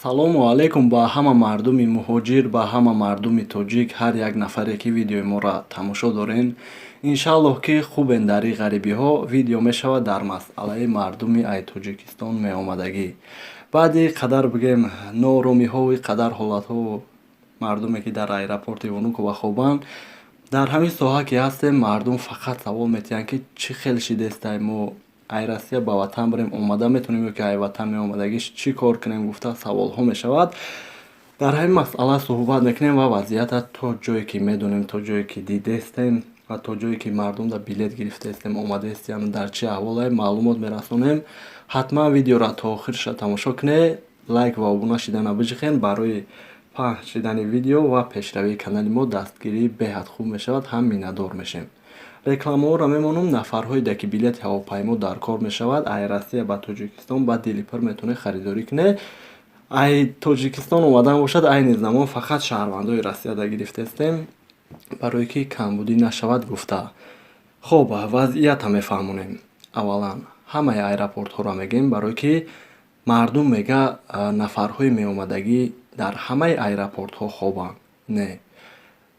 Салому алайкум ба ҳама мардуми муҳоҷир, ба ҳама мардуми тоҷик, ҳар як нафаре, ки видеои моро тамошо дорен. Иншааллоҳ, ки хубен дар ин ғарибиҳо. Видео мешавад дар масъалаи мардуми ай Тоҷикистон меомадагӣ. Баъди қадар, бигем, нооромиҳову қадар ҳолатҳо, мардуме, ки дар аэропорти Внуково хобанд, дар ҳамин соҳа ки ҳастем, мардум фақат савол метиҳанд, ки чӣ хел шидестай, мо ай Россия ба ватан бирем, омада метавонем ё ки ай ватан меомадагиш чӣ кор кунем гуфта саволҳо мешавад. Дар ҳамин масъала суҳбат мекунем ва вазъията то ҷое ки медонем, то ҷое ки дидестем ва то ҷое ки мардум да билет гирифтаестем, омадаестем, дар чӣ аҳволе, маълумот мерасонем. Ҳатман видеоро то охирша тамошо кунед, лайк ва обуна шидана биҷиқен. Барои паҳн шидани видео ва пешравии канали мо дастгирӣ беҳад хуб мешавад, ҳам миннатдор мешем. Рекламаҳоро мемонам. Нафарҳое, ки билети ҳавопаймо дар кор мешавад ай Россия ба Тоҷикистон, ба дили пур метавонед харидорӣ кунед. Ай Тоҷикистон омадан бошад, айни замон фақат шаҳрвандои Россияда гирифтаестем, барое ки камбудӣ нашавад гуфта. Хоб, вазъията мефаҳмонем. Аввалан, ҳамаи аэропортҳоро мегӯем, барое ки мардум мега, нафарҳои меомадагӣ дар ҳамаи аэропортҳо хобанд. Не,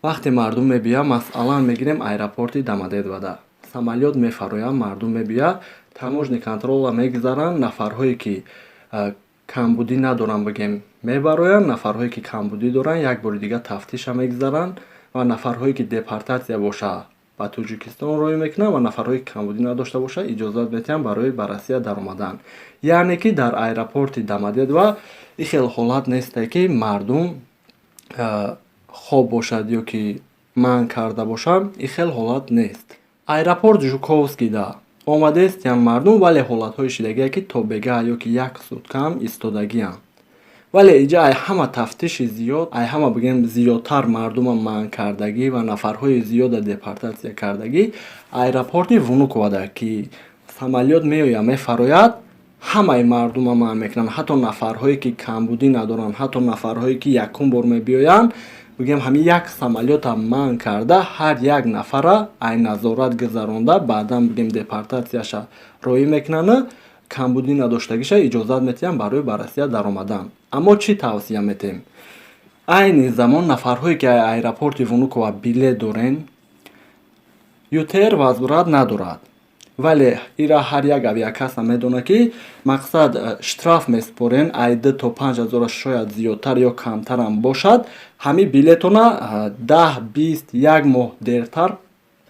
вақте мардум мебиёяд, масалан мегирем аэропорти Домодедово, самолёт мефарояд, мардум мебиёяд, таможенный контроль ра мегузаранд. Нафарҳое, ки камбудӣ надоранд, бигем, мебароянд. Нафарҳое, ки камбудӣ доранд, як бори дигар тафтиша мегузаранд ва нафарҳое, ки депортатсия боша, ба Тоҷикистон роҳӣ мекунанд ва нафарҳое, ки камбудӣ надошта бошад, иҷозат метиҳанд барои ба Россия даромадан. Яъне ки дар аэропорти Домодедово ин хел ҳолат несте, ки мардум хоб бошад ё ки манъ карда бошанд, ин хел ҳолат нест. Аэропорт Жуковскийда омадаестиянд мардум, вале ҳолатҳои шидагие, ки то бегаҳ ё ки як суткаам истодагианд. Вале иҷа ай ҳама тафтиши зиёд, ай ҳама, бигем, зиёдтар мардума манъ кардагӣ ва нафарҳои зиёда депортатсия кардагӣ аэропорти Внуковода, ки самолёт меояд, мефарояд, ҳамаи мардума манъ мекунанд, ҳатто нафарҳое, ки камбудӣ надоранд, ҳатто нафарҳое, ки якум бор мебиёянд. Бигем, ҳамин як самолёта манъ карда, ҳар як нафара ай назорат гузаронда, баъдан, бигем, депортатсияша роҳӣ мекунанд, камбудӣ надоштагиша иҷозат метиҳанд барои ба Россия даромадан. Аммо чӣ тавсия метиҳем? Айни замон нафарҳое, ки аэропорти Внуково билет дорен, ЮТР возврат надорад, вале ира ҳар як авиакасса медонад, ки мақсад штраф месупорен, ай 2 то 5 ҳазора, шояд зиёдтар ё камтарам бошад. Ҳамин билетона 10, 20, як моҳ дертар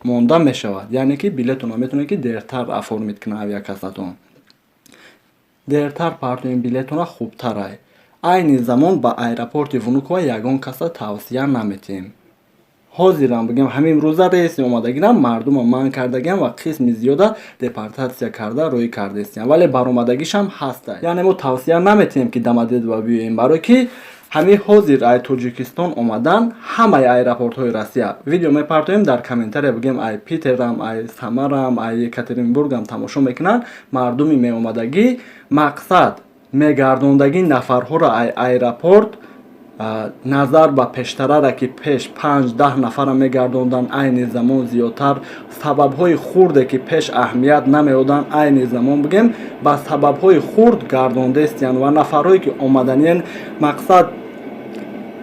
монда мешавад. Яъне ки билетона метавонед, ки дертар оформить кунад авиакассатон. Дертар партоем билетона, хубтарай. Айни замон ба аэропорти Внуково ягон каса тавсия наметиҳем. Ҳозирам, бигем, ҳамин рӯза рейси омадагирам, мардума манъ кардагиам ва қисми зиёда депортатсия карда роҳӣ кардаистиям, вале баромадагишам ҳаста. Яъне мо тавсия наметиҳем, ки Домодедово биёем, барое ки ҳамин ҳозир ай Тоҷикистон омадан ҳамаи аэропортҳои Россия. Видео мепартоем, дар комментария, бигем, ай Питерам, ай Самарам, ай Екатеринбургам тамошо мекунанд. Мардуми меомадагӣ, мақсад, мегардондагӣ нафарҳоро ай аэропорт назар ба пештарара, ки пеш 5-10 нафара мегардонданд, айни замон зиёдтар. Сабабҳои хурде, ки пеш аҳамият намеоданд, айни замон, бигем, ба сабабҳои хурд гардондестиянд. Ва нафарҳое, ки омаданиен, мақсад,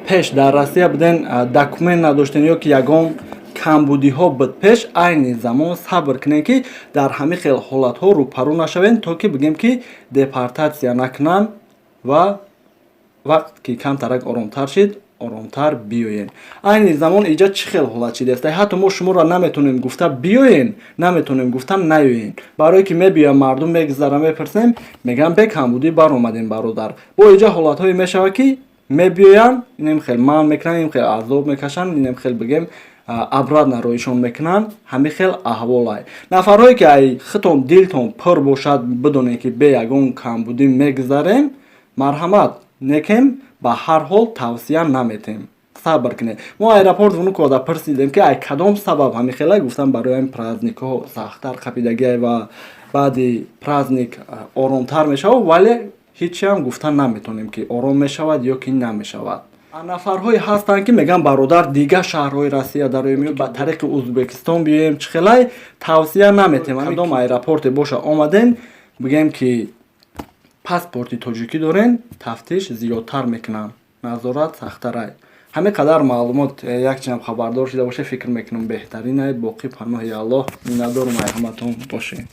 пеш дар Россия буден, документ надоштен ё ки ягон камбудиҳо буд пеш, айни замон сабр кунем, ки дар ҳамин хел ҳолатҳо рӯпарӯ нашавем, то ки, бигем, ки депортатсия накунанд ва вақт ки камтарак оромтар шид, оромтар биёен. Айни замон иҷа чӣ хел ҳолат шидааст, ҳатто мо шуморо наметонем гуфта биёен, наметонем гуфта наёен, барое ки мебиёям, мардум мегузара, мепурсем, мегӯям: «Бе камбудӣ баромадем, бародар». Бо иҷа ҳолатҳое мешавад, ки мебиёянд, инем хел манъ мекунанд, инем хел азоб мекашанд, инем хел, бигем, обратно роҳишон мекунанд. Ҳамин хел аҳволай. Нафарҳое, ки ай худтон дилтон пур бошад, бидонед, ки бе ягон камбудӣ мегузарем, марҳамат. Некем ба ҳар ҳол тавсия наметем, сабр кунед. Мо аэропорт Внуковода пурсидем, ки ай кадом сабаб ҳамин хела. Гуфтам, барои ҳамин праздникҳо сахттар қапидагиай ва баъди праздник оромтар мешавад, вале ҳечиам гуфта наметонем, ки ором мешавад ё ки намешавад. Нафарҳое ҳастанд, ки мегӯянд: «Бародар, дигар шаҳрҳои Россия дароем ё ба тариқи Узбекистон биёем, чӣ хелай?» Тавсия наметем. Кадом аэропорте боша, омадем, бигӯем, ки Паспорти тоҷикӣ дорен, тафтиш зиёдтар мекунанд, назорат сахттарай. Ҳамин қадар маълумот, якчиам хабардор шуда бошед, фикр мекунам, беҳтаринай. Боқӣ паноҳи Аллоҳ. Миннатдорум ай ҳаматон бошед.